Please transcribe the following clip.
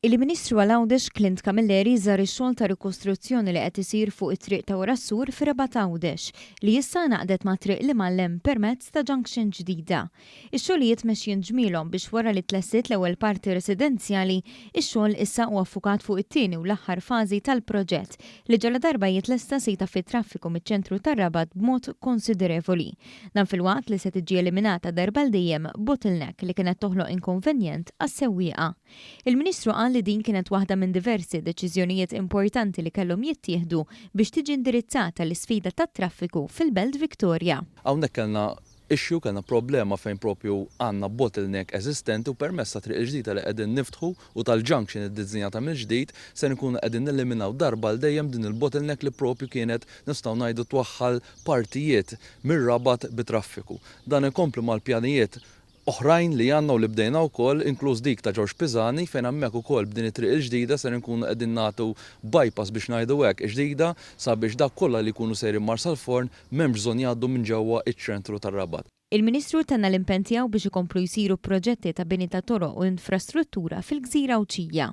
Il-Ministru għal Għawdex Clint Camilleri żar ix-xogħol ta' rikostruzzjoni li qed isir fuq it-triq ta' wara s-sur fir-Rabat Għawdex, li issa ngħaqdet ma' Triq l-Imgħallem permezz ta' junction ġdida. Ix-xogħlijiet mexjin ġmielhom biex wara li tlestiet l-ewwel parti residenzjali, ix-xogħol issa huwa ffukat fuq it-tieni u l-aħħar fażi tal-proġett, li ġaladarba jitlesta se jtaffi t-traffiku miċ-ċentru tar-Rabat b'mod konsiderevoli. Dan filwaqt li se tiġi eliminata darba għal dejjem bottleneck li kienet toħloq inkonvenjent għas-sewwieqa. Il-Ministru qal li din kienet waħda minn diversi deċiżjonijiet importanti li kellhom jittieħdu biex tiġi indirizzata l-isfida tat-traffiku fil-Belt Victoria. Hawnhekk kellna issue, kellna problema fejn propju għandna bottleneck eżistenti u permezz tat-triq il-ġdida li qegħdin niftħu u tal-junction iddiżinjata mill-ġdid ser inkunu qegħdin neliminaw darba għal dejjem din il-bottleneck li propju kienet nistgħu ngħidu twaħħal partijiet mir-Rabat bit-traffiku. Dan ikompli mal-pjanijiet oħrajn li għandna u li bdejna wkoll, inkluż dik ta' Ġorġ Pisani, fejn hemmhekk ukoll b'din it-triq il-ġdida ser inkunu qegħdin nagħtu bypass biex ngħidu hekk ġdida sabiex dawk kollha li jkunu sejrin Marsalforn m'hemmx bżonn jgħaddu minn ġewwa iċ-ċentru tar-Rabat. Il-Ministru tenna l-impenn tiegħu biex ikomplu jsiru proġetti ta' bini ta' toroq u infrastruttura fil-gżira Għawdxija.